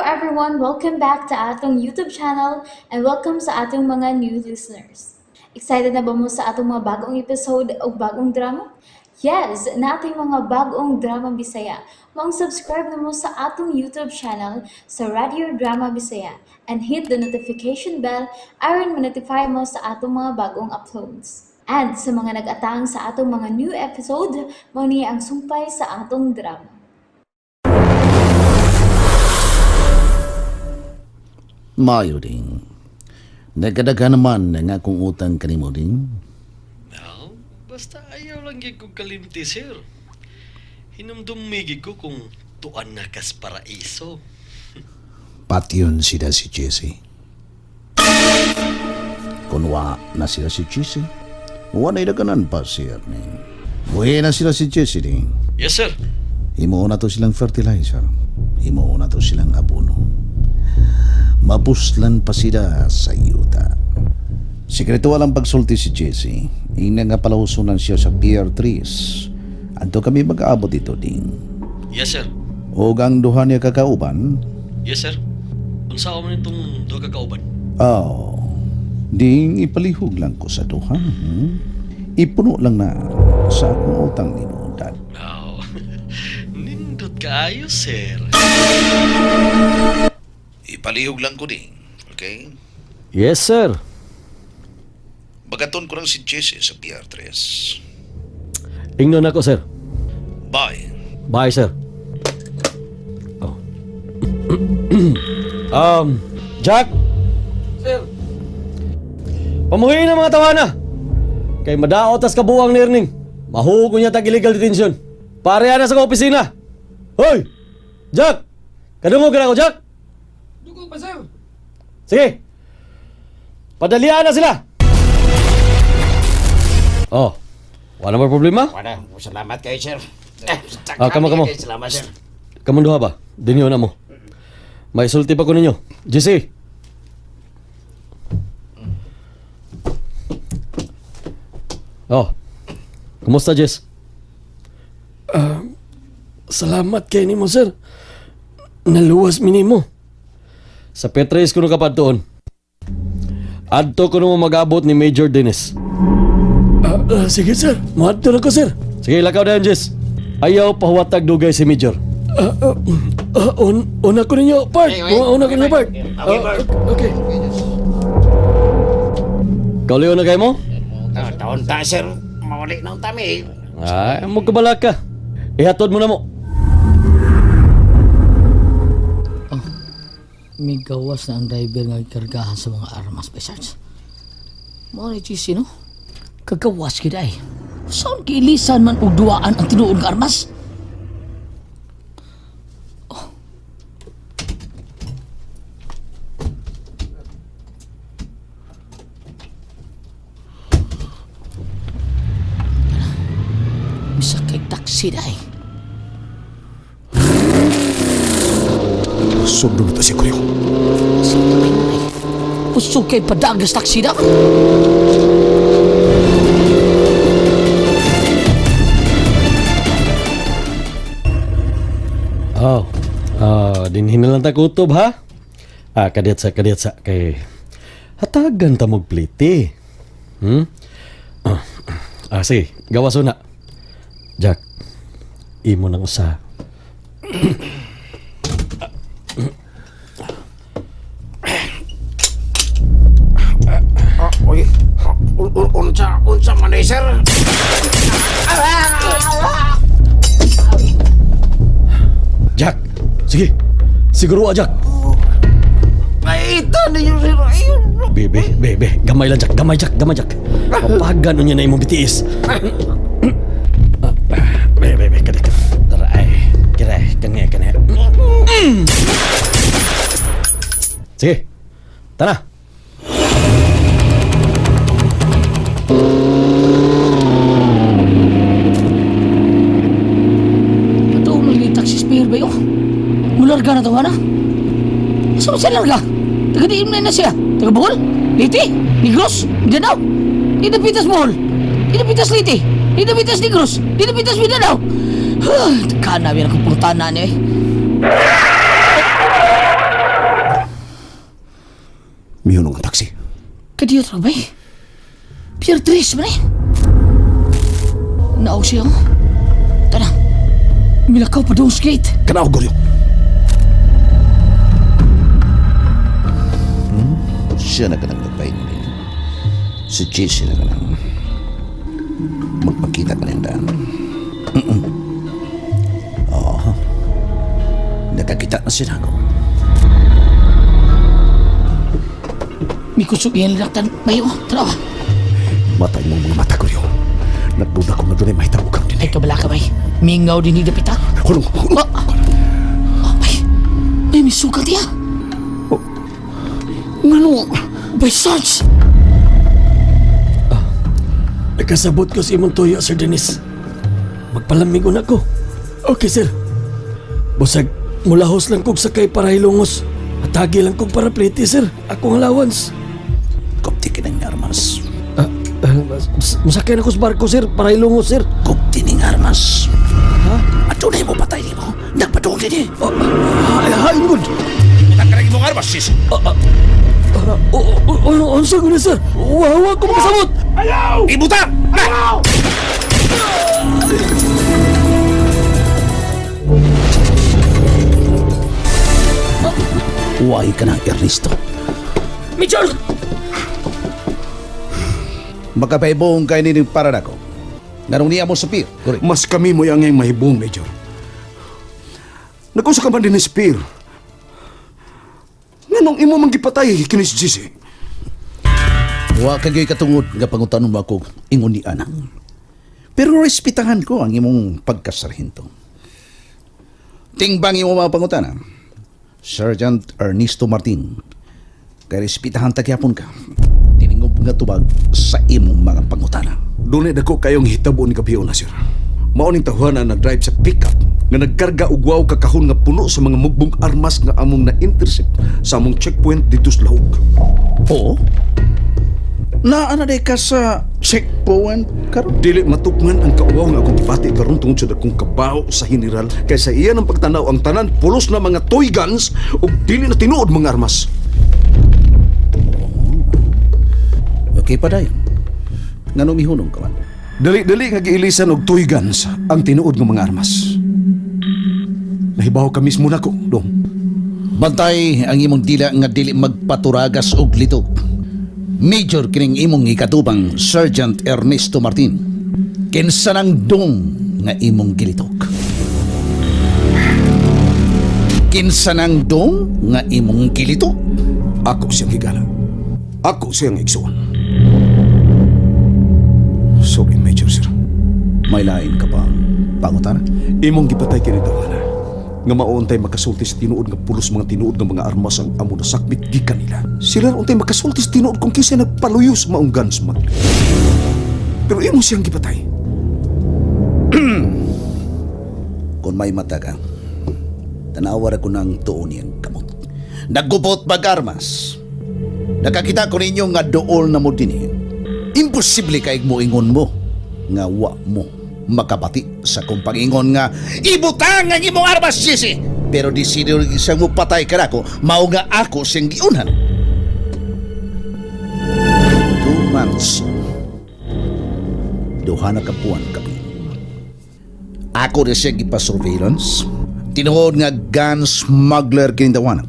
everyone! Welcome back to atong YouTube channel and welcome sa atong mga new listeners. Excited na ba mo sa atong mga bagong episode o bagong drama? Yes, nating mga bagong drama Bisaya. Maong subscribe na mo sa atong YouTube channel sa Radio Drama Bisaya and hit the notification bell aron ma-notify mo sa atong mga bagong uploads. And sa mga nag-atang sa atong mga new episode, mao ni ang sumpay sa atong drama. Mayo ding. Nagkadaga naman nga akong utang kanimo ding. No, basta ayaw lang gid kong kalimti, sir. Hinumdumigig ko kung tuan na kas paraiso. Patyon sila si Jesse. Kunwa na sila si Jesse. Wala daganan pa sir ni. Buhi na sila si Jesse ding. Yes, sir. Himuon na to silang fertilizer. Himuon na to silang abono. Mabuslan pa sila sa yuta. Sikreto walang pagsulti si Jesse. Ina nga palausunan siya sa PR3. Anto kami mag-aabot ito ding. Yes, sir. Og ang duha niya kakauban, Yes, sir. Unsa man itong duha ka kauban? oh, ding ipalihog lang ko sa duha. Ipuno lang na sa akong utang ni Dad. No. Nindot kaayo, sir. Ipalihog lang ko ding. Okay? Yes, sir. Bagaton ko lang si Jesse sa PR3. Ingnon ako, sir. Bye. Bye, sir. Oh. Jack? Sir. Pamuhin ang mga tawana. Kay madaot tas kabuang ni Erning. Mahugo niya tag illegal detention. Pareha na sa opisina. Hoy! Jack! Kadungog ka na ako, Jack! Dugo pa, sir. Sige! Padalian na sila! Oh, wala mo problema? Wala, salamat kayo, sir. Eh, Ah, kamo, kamo. Salamat, sir. Kamong duha ba? Dinyo na mo. May sulti pa ko ninyo. JC! Oh. Kumusta, Jess? Salamat kay nimo, sir. Naluwas mi nimo. Sa Petres kuno kapad doon. Adto kuno mo mag-abot ni Major Dennis. Sige, sir. Moadto na ko, sir. Sige, lakaw dayon, Jess. Ayaw pahuwatag dugay si Major. Una ko ninyo, Bart. Okay, okay. Una ko ninyo, Bart. Okay, Bart. Okay. Kauliw na kayo mo? Ah, taon ta, sir. Mawali na ang tami. Ay, mo kabala ka. Ihatod mo na mo. May gawas na ang driver nga gikargahan sa mga armas ba, Sarge? Mao ni GC, no? Kagawas gid ay. Saan kiilisan man og duwaan ang tinuod nga armas? Oh. Misa kay taxi day. Sundon na si Kuryo. Usog kay padagas taxi daw. Oh. Ah, dinhin na lang ta kutob ha. Ah, kadiyat sa kadiyat sa kay hatagan ta mo plite. Hmm? Ah, ah sige, gawas una. Jack, imo nang usa. Oh, oy. Unsa, unsa man eh, sir? Jack, sige. Siguro ah, Jack. Ay, ito ninyo, sir. Ayun. Bebe, bebe, gamay lang Jack, gamay Jack, gamay Jack. Papagan niya na imong BTS. Bebe, bebe, kadiyat. Tara ay, kira, kanya, kanya. Sige, tara. Patuong lang yung taxi spare ba yun? Mularga na to, na? Asa man siya larga? Taga diim na na siya. Taga Bohol? Leyte? Negros? Mindanao? Di na pitas Bohol? Di na pitas Leyte? Di na pitas Negros? Di na pitas Mindanao? Kana, bilang akong pangutana niya eh. Idiot ra bay. Pier 3 man eh. Naog siya oh. Tara. Milakaw pa doon sa gate. Kana Goryo. Siya na kanang nagpahingi niya. Si Jesse na kanang magpakita ka ng daan. Oo. Nakakita na siya ako. May kusog yan laktan. Bayo, tara. Oh. Matay mo mga mata, Goryo. Nagduda ko nga doon ay mahitabo karon din. Ay, kabala ka bay. Mingaw din ni Dapita. Kulong, kulong. Ah! Ah, bay. Ay, may sukat iya. Ngano? Bay, Sarge! Nakasabot ko sa imong tuyo, Sir Dennis. Magpalamig una ko. Okay, sir. Busag, mulahos lang kog sakay para Hilongos. Atagi lang kog para plete, sir. Akong allowance. Kupti ka ng armas. Ah, masakay na ko sa barko, sir. Para Hilongos, sir. Kupti ng armas. Ha? At mo patay ni mo. Nagpadung din eh. Ay, hain good. Tanggalin imong armas, sis. Unsa ko na, sir? Wawa ko makasabot. Ibutang! Na! Huwag ka na, Ernesto. Major! Makapaibong kay nining para nako. Nganong niya mo sa pier. Correct. Mas kami mo yung mahibong, Major. Nag-usa ka man din ni Spear. Nganong imo man gipatay kini si Jesse? Wa ka gyud katungod nga pangutanon mo ako ingon ni ana. Pero respetahan ko ang imong pagkasarhento. Tingbang imong mga pangutana. Sergeant Ernesto Martin. Kay respetahan ta gyapon ka. Tiningob nga tubag sa imong mga pangutana. Dunay dako kayong hitabo ni Gabiona, sir. Mao ning tahuan ang nag-drive sa pickup nga nagkarga og waw ka kahon nga puno sa mga mugbong armas nga among na-intercept sa among checkpoint dito sa Lahug. Oo. Naa na day ka sa checkpoint karon. Dili matukman ang kauwaw nga akong gibati karon tungod sa dakong kabaho sa general kay sa iya ng pagtanaw ang tanan pulos na mga toy guns ug dili na tinuod mga armas. Okay pa dayon. Nganong mihunong ka man? Dali-dali nga giilisan og toy guns ang tinuod nga mga armas. Nahibaw ka mismo nako, dong. Bantay ang imong dila nga dili magpaturagas og litok. Major kining imong ikatubang Sergeant Ernesto Martin. Kinsa nang dong nga imong gilitok? Kinsa nang dong nga imong gilitok? Ako siyang higala. Ako siyang igsuon. Sorry, Major, sir. May lain ka pang pangutana? Imong gipatay kini tawana. Nga mauntay makasulti sa tinuod nga pulos mga tinuod nga mga armas ang amo nasakmit gikan nila. Sila ra untay makasulti sa tinuod kung kinsa nagpaluyo sa maong gun smuggling. Pero imo siyang gipatay. Kung may mata ka, tanawar ako ng tuon niyang kamot. Naggupot mag-armas. Nakakita ko ninyo nga dool na mo din eh. Imposible kay mo ingon mo nga wa mo makabati sa kong pangingon nga ibutang ang imong armas, Jesse! Pero di sino isang mo patay ka nako, mao nga ako siyang giunhan. 2 months. Duha na ka buwan kami. Ako rin siya gipa-surveillance. Tinuod nga gun smuggler kinindawan.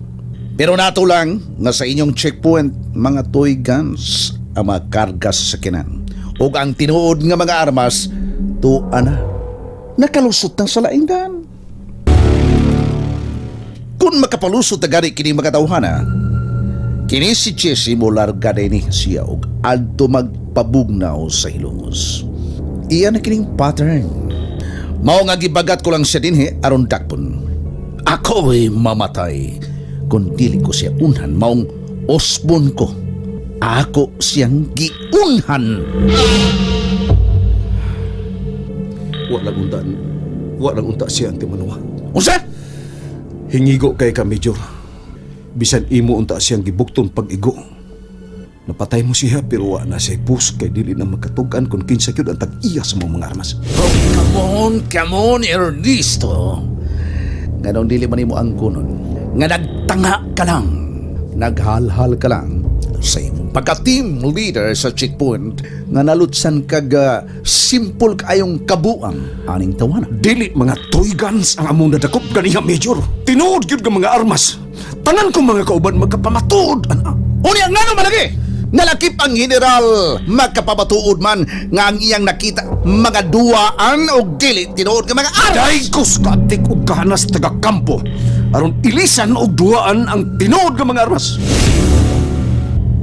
Pero nato lang nga sa inyong checkpoint, mga toy guns ang mga karga sa sakinan. Ug ang tinuod nga mga armas, tuwa na. Nakalusot na sa laing daan. Kung makapalusot na gani kini mga tawhana, kini si Jesse mo larga ni siya og adto magpabugnaw sa Hilongos. Iyan na kining pattern. Mao nga gibagat ko lang siya dinhi aron dakpon. Ako'y mamatay. Kung dili ko siya unhan, maong osbon ko. Ako siyang giunhan. Wa lang unta. Wa lang unta siya ang timanuha. Unsa? Hingigo kay ka, Major. Bisan imo unta siyang gibukton pag-igo. Napatay mo siya pero wa na siya pus kay dili na makatug-an kung kinsa gyud ang tag-iya sa mga armas. Oh, come on, come on, Ernesto. Nganong dili man nimo ang kunon. Nga nagtanga ka lang. Naghalhal ka lang sa imong pagka-team leader sa checkpoint nga nalutsan kag simple kaayong kabuang aning tawana. Dili mga toy guns ang among nadakop ganiha, Major. Tinuod gyud nga mga armas. Tanan kong mga kauban magkapamatuod ana. Unya ngano malagi? Nalakip ang general magkapamatuod man nga ang iyang nakita mga duwaan o dili tinuod nga mga armas. Daygos katik og kahanas taga kampo aron ilisan og duwaan ang tinuod nga mga armas.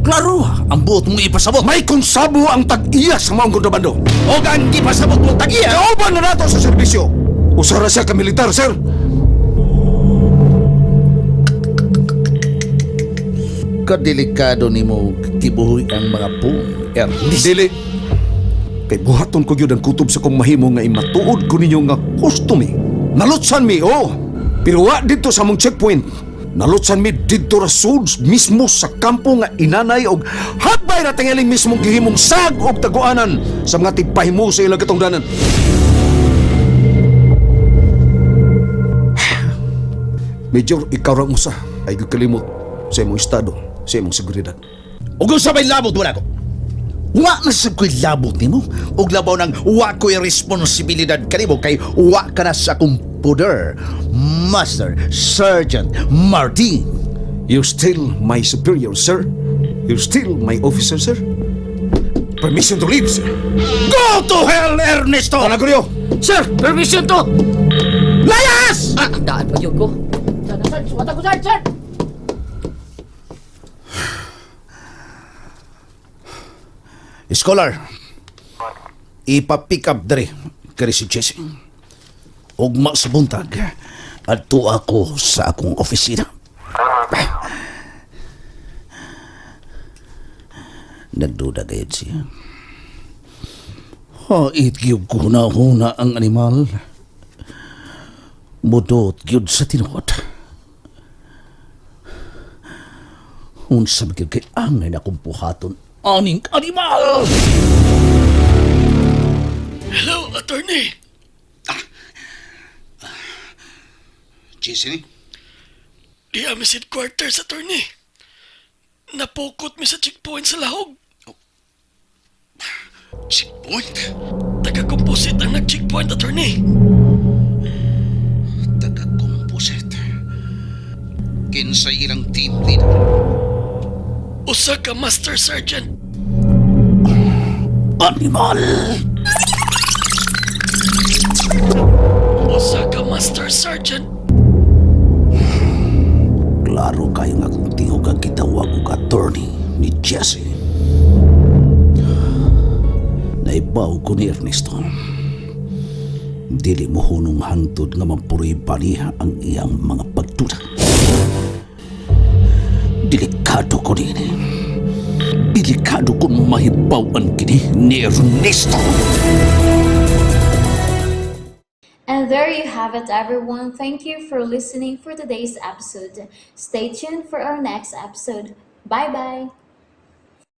Klaro ang buot mong ipasabot. May konsabo ang tag-iya sa maong kontrabando. O ang ipasabot mong tag-iya. Kauban na nato sa serbisyo. Usa ra siya ka militar, sir. Kadelikado nimo kibuhoy ang mga pung, Ernest. Dili. Kay buhaton ko gyud ang kutob sa kong mahimo nga imatuod ko ninyo nga husto mi. Nalutsan mi, oh. Pero wa didto sa among checkpoint. Nalutsan mi didto ra sud mismo sa kampo nga inanay og hagbay ra tingaling mismong gihimong sag og taguanan sa mga tigpahimo sa ilang katungdanan. Major, ikaw ra ang usa ay kalimot sa imong estado, sa imong seguridad. Ug unsa may labot wala ko? Wa na sa ko'y labot nimo. Ug labaw nang wa ko'y responsibilidad kanimo kay wa ka na sa akong poder. Master Sergeant Martin. You're still my superior, sir. You're still my officer, sir. Permission to leave, sir. Go to hell, Ernesto! Panaguryo! Sir, permission to! Layas! Ah, daan pa yun ko. Sana, sir. Suwata ko, sir, sir! Scholar, ipa-pick up dere kari si Jesse. Ugma sa buntag, adto ako sa akong opisina. Nagduda gayud siya. Hait gyud ko huna-huna ang animal. Mudot gyud sa tinuod. Unsa man gyud kay angay na akong buhaton aning animal! Hello, attorney. Jesse ni? Diya mi sa headquarters, attorney. Napukot mi sa checkpoint sa Lahog. Checkpoint? Taga-composite ang nag-checkpoint, attorney. Taga-composite. Kinsay ilang team leader. Usa ka master sergeant. Animal! Usa ka master sergeant. Klaro kayo nga kung tingog ang gitawag og attorney ni Jesse. Naibaw ko ni Ernesto. Dili mo hunong hangtod nga mampuroy baliha ang iyang mga pagduda. Delikado ko din. Delikado kung mahibawan kini ni Ernesto. And there you have it, everyone. Thank you for listening for today's episode. Stay tuned for our next episode. Bye bye.